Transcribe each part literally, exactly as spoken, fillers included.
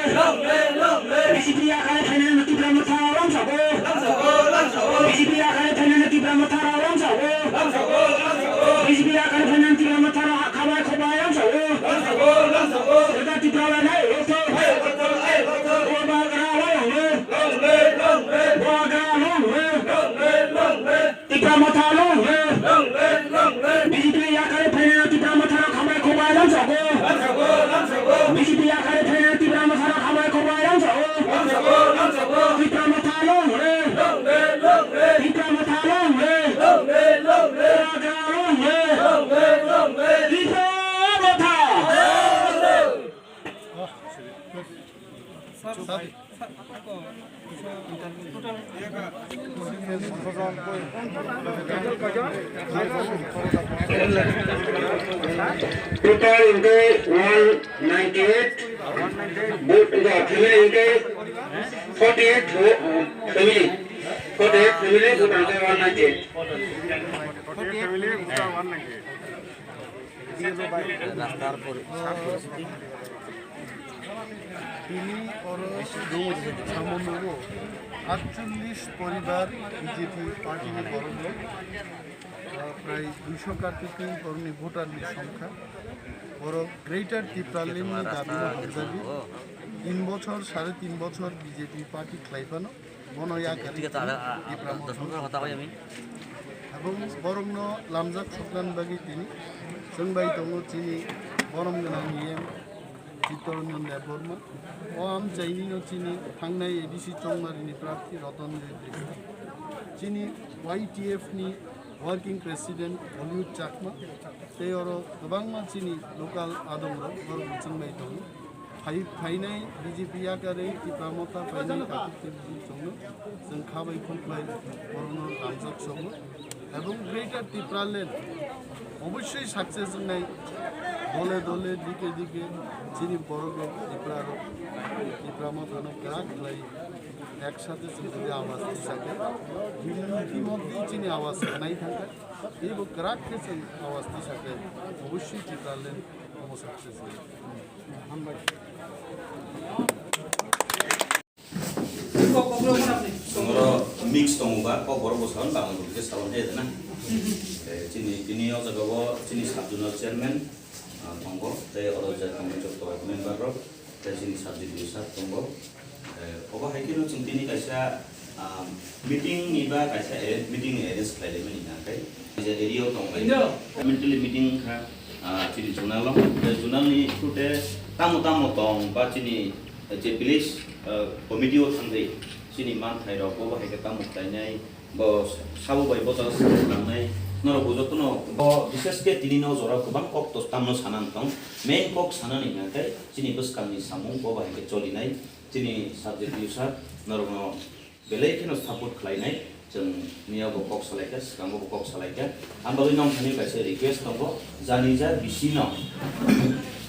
B J P yakarwi phainani Tipra Motha rwngsago. B J P yakarwi phainani Tipra Motha rwngsago. B J P yakarwi phainani Tipra Motha khabai khobai rwngsago. Jeta Tipra lai nai rwngsago. Bubagra long live. Bubagra long live. Tipra Motha long live. B J P yakarwi phainani Tipra Motha khabai khobai rwngsago. B J P yakarwi phainani Tipra Motha khabai khobai rwngsago. Tipra Motha long live. Tipra Motha long live. Bubagra long live. Tipra Motha. Total hingke one ninety eight, vote hingke family hingke forty eight, vo-, family, forty eight family, vote hingke one ninety eight. Rastar pori-, sar poristi. Tini oro samung nugo, atchollish poribar B J P party ni borok rok, ah, prai duisho kartik ni borok ni voter ni songkha. Borok Greater Tipraland ni dabi no hamjagwi tin bochor, sare tin bochor B J P party khlai phano. Bono yakarwi Tipra Motha. Abong borokno lamjak soknani bagwi tini chwng bai tongo chini borom gwnang E M Chittaranjan Debbarma. O amchaini no chini thangnai A D C Chongmarini prarthi Ratan Reddy. Chini Y T F ni working president Hollywood Chakma. Tei oro kwbangma chini local adongrok borok bo chwng bai tongo. Phai-, phainai B J P yakarwi Tipra Motha phainai takhuk tei bukhuk chwngno chwng kha bai khuk bai borokno lamjak sogo. Ebong Greater Tipraland obossoi success wngnai, dole dole dike dike chini borok rok Tipra rok Tipra Mothano kwrak khlai ek sathe chwng jodi awaz tisakhe, itimodhye chini awaz khnai thangkha. Teibo kwrak khe chwng awaz tisakhe obossoi Tipraland omo success wngnai. Hambai. Chwngoro mix tongo ba, kok borok bo salon, Bangla borok khe salon hai na. Eh, chini, chini o jaga o chini sub zonal chairman, ah, tongo, tei oro je tongo joto member rok, tei chini sub D P O sir tongo. Eh, obo hai kheno chwng tini kaisa, ah, meeting ni ba kaisa arrange, meeting ni arrange khlai laimani hwnka khe, je area o tong lai. Indo. Community meeting wngkha, ah, chini zonal o, tei zonal ni through te tamo tamo tong ba chini, eh, je village, eh, committee o thangwi chini manthai rok bo hai khe tamo khlainai, bo sabo bai bo jaga swrwng nangnai, norok bo jotono bo bishesh khe tini no jora kwbang kok to tamno sana wng thong, main kok sanani hwnka khe chini bwskang ni samung bo bai khe cholinai, chini subject user norok no belai kheno support khlainai, chwng miya bo kok salai kha, swkango bo kok salai kha, ang bagwi nong thani kaisa request tongo, jani ja B C no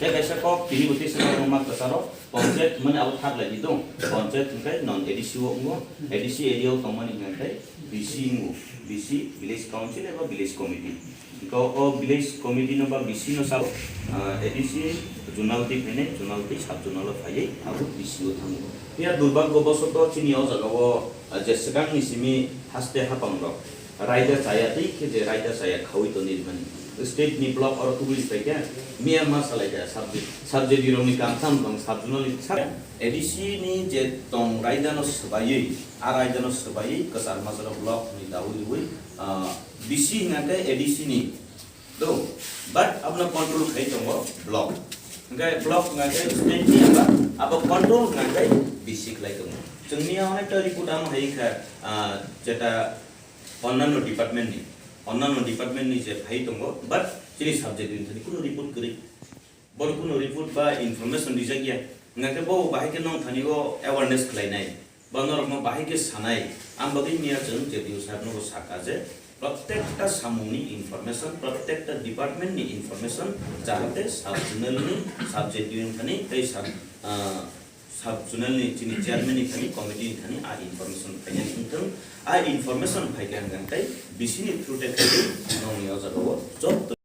tei kaisa kok tini bo tei swkang ma kwcharo ponchayat hwnmani abo thar lai di tong, ponchayat hwnkhe non A D C o wngo, A D C area o tongmani hwnkhe B C wngo, B C village council eba village committee. Iko o village committee no ba B C no sabo, ah, A D C zonal twi phainai, zonal twi sub zonal o phaiwi abo B C o thango. Phiya durbagyo bosoto chini o jaga o, ah, je swkang ni simi haste hapang rok raida chaya tei khe je raida chaya khaui toni mani. State ni block oro tubui pai khe miya ma salai kha subject, subject rok ni kam sam tong sub zonal ni sa-, A D C ni je tong raida no swbaiwi, a raida no swbaiwi kwchar majra block ni daui rwi, ah, B C hwnka khe A D C ni do, but abono control khai tongo block. Hwnkhe block hwnkhe state ni abo, abo control hwnkhe B C khlai tongo. Chwngni onekta report ang hai kha, ah, jeta onnanno department ni, onnanno department ni je phai tongo, but chini subject ni thani kuno report kwrwi. Bono kuno report ba information rijak ya. Hwnkhe bo bahai khe nong thani o awareness khlainai. Ba norokno bahai khe sanai, ang bagwi miya chwng J D O sir nogo sakha je, prottekta samungni information, prottekta department ni information, jahate sub zonal ni, sub J D O ni thani tei sub, ah, sub zonal ni chini chairman ni thani, committee ni thani a information phainani wngthung. A information phaikhe hwnkhe tei B C ni through tei nongni o jaga o joto